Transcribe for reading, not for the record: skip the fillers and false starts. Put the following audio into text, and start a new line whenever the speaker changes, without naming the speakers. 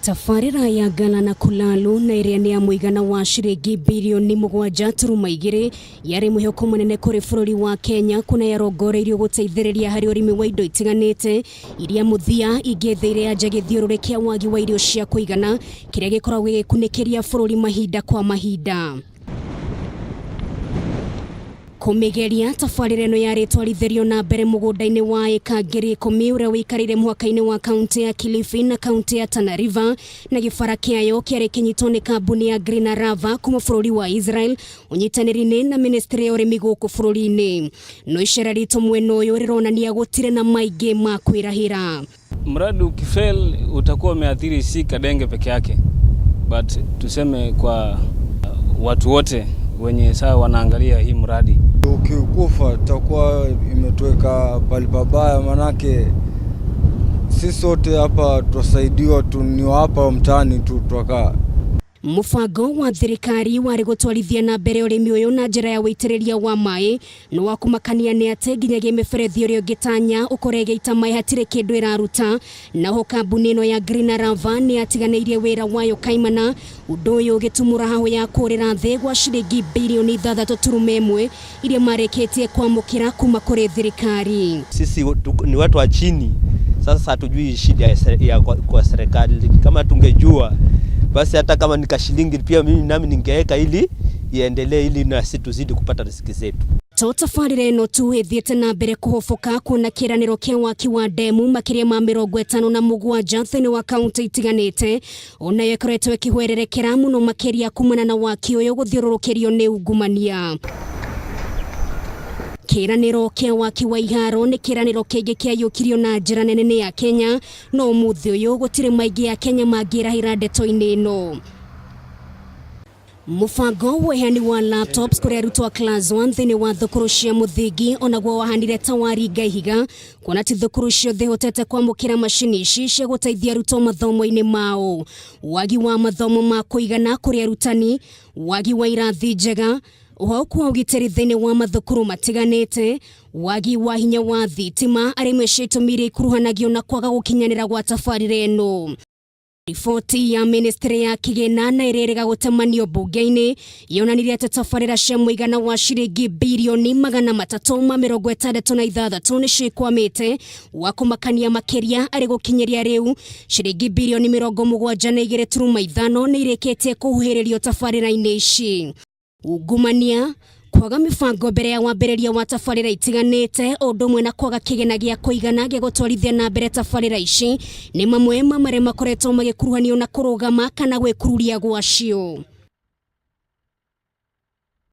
Tabarĩra ya Ngala na Kulalu na ĩrĩa nĩ ya mũigana wa ciringi birioni 7.2 yarĩ mwĩhoko mũnene kũrĩ bũrũri wa Kenya kuona yarongoreirio gũteithĩrĩria harĩ ũrĩmi wa indo itiganĩte iria mũthia ingĩetheire anja gĩthiũrũrĩ kĩa wagi wa irio cia kũigana kĩrĩa gĩkoragwo gĩgĩkunĩkĩria bũrũri mahinda kwa mahinda. Kũmĩgeria, tabarĩra ĩno yarĩ ĩtwarithĩrio na mbere mũgũnda-inĩ wa ĩka 10,000 ũrĩa ũikarĩire mũhaka-inĩ wa kaunti ya Kilifi na kaunti ya Tana River, na gĩbara kĩayo kĩarĩ kĩnyitwo nĩ kambuni ya Green Arava kuma bũrũri wa Israel ũnyitanĩri-inĩ na ministry ya ũrĩmi gũkũ bũrũri-inĩ. No icera ritũ mwena ũyũ rĩronania gũtirĩ na maingĩ ma kwĩrahĩra.
Mradi ukifail utakuwa umeathiri si Kadenge peke yake, but tuseme kwa watu wote wenye saa wanaangalia hii mradi.
Ukikufa tutakuwa imetuweka pali pabaya, manake sisi sote hapa twasaidiwa tu, ni hapa mtaani tu twakaa.
Mũbango wa thirikari warĩ gũtwarithia na mbere ũrĩmi ũyũ na njĩra ya ũitĩrĩria wa maĩ no wa kũmakania nĩ atĩ nginyagia mĩberethi ũrĩa ũngĩtanya ũkorwo ĩgĩita maĩ hatirĩ kĩndũ ĩraruta. Naho kambuni ĩno ya Green Arava nĩ yatiganĩirie wĩra wayo kaimana, ũndũ ũyũ ũgĩtumũra hahũ ya kũrĩra thĩ gwa ciringi birioni 6.1 iria marĩkĩtie kwamũkĩra kuma kũrĩ thirikari.
Sisi ni watu wa chini, sasa hatujui shida ya kwa serikali. Kama tungejua basi hata kama ni kashilingi pia mimi nami ningeweka ili iendelee, ili na sisi tuzidi kupata riziki zetu.
To tabarĩra ĩno tu ĩthiĩte na mbere kũhoboka kuona kĩĩranĩro kĩa waki wa ndemu makĩria ma 57 thĩinĩ wa kaunti itiganĩte onayo ĩkoretwo ĩkĩhwererekera mũno makĩria kumana na waki ũyũ gũthiũrũrũkĩrio nĩ ungumania. Kĩĩranĩro kĩa waki wa iharo nĩ kĩĩranĩro kĩngĩ kĩaiyũkirio na njĩra nene nĩ ya Kenya, no ũmũthĩ ũyũ gũtirĩ maingĩ ya Kenya mangĩrahĩra ndeto-inĩ ĩno. Mũbango wa ũheani wa laptops kũrĩ arutwo a class 1 thĩinĩ wa thukuru cia mũthingi onaguo wahanire ta waringa ihiga kuona ti thukuru ciothe ihotete kwamũkĩra macini ici cia gũteithia arutwo mathomo-inĩ mao. Wagi wa mathomo ma kũigana kũrĩ arutani, wagi wa irathi njega, ũhoku wa ũgitĩri thĩinĩ wa mathukuru matiganĩte, wagi wa hinya wa thitima arĩ imwe cia itũmi iria ikuruhanagio na kwaga gũkinyanĩra gwa tabarĩra ĩno. Riboti ya ministry ya kĩgĩna na ĩrĩa ĩrĩga gũtemanio mbunge-inĩ yonanirie atĩ tabarĩra cia mũigana wa ciringi birioni 366 nĩcio ikwamĩte wa kũmakania makĩria arĩ gũkinyĩria rĩu ciringi birioni 72.5 nĩ irĩkĩtie kũhuhĩrĩrio tabarĩra-inĩ ici. Ungumania, kwaga mĩbango mbere ya wambĩrĩria wa tabarĩra itiganĩte o ũndũ ũmwe na kwaga kĩgĩna gĩa kũigana gĩa gũtwarithia na mbere tabarĩra ici nĩ mamwe ma marĩa makoretwo magĩkuruhanio na kũrũgama kana gwĩkururia gwacio.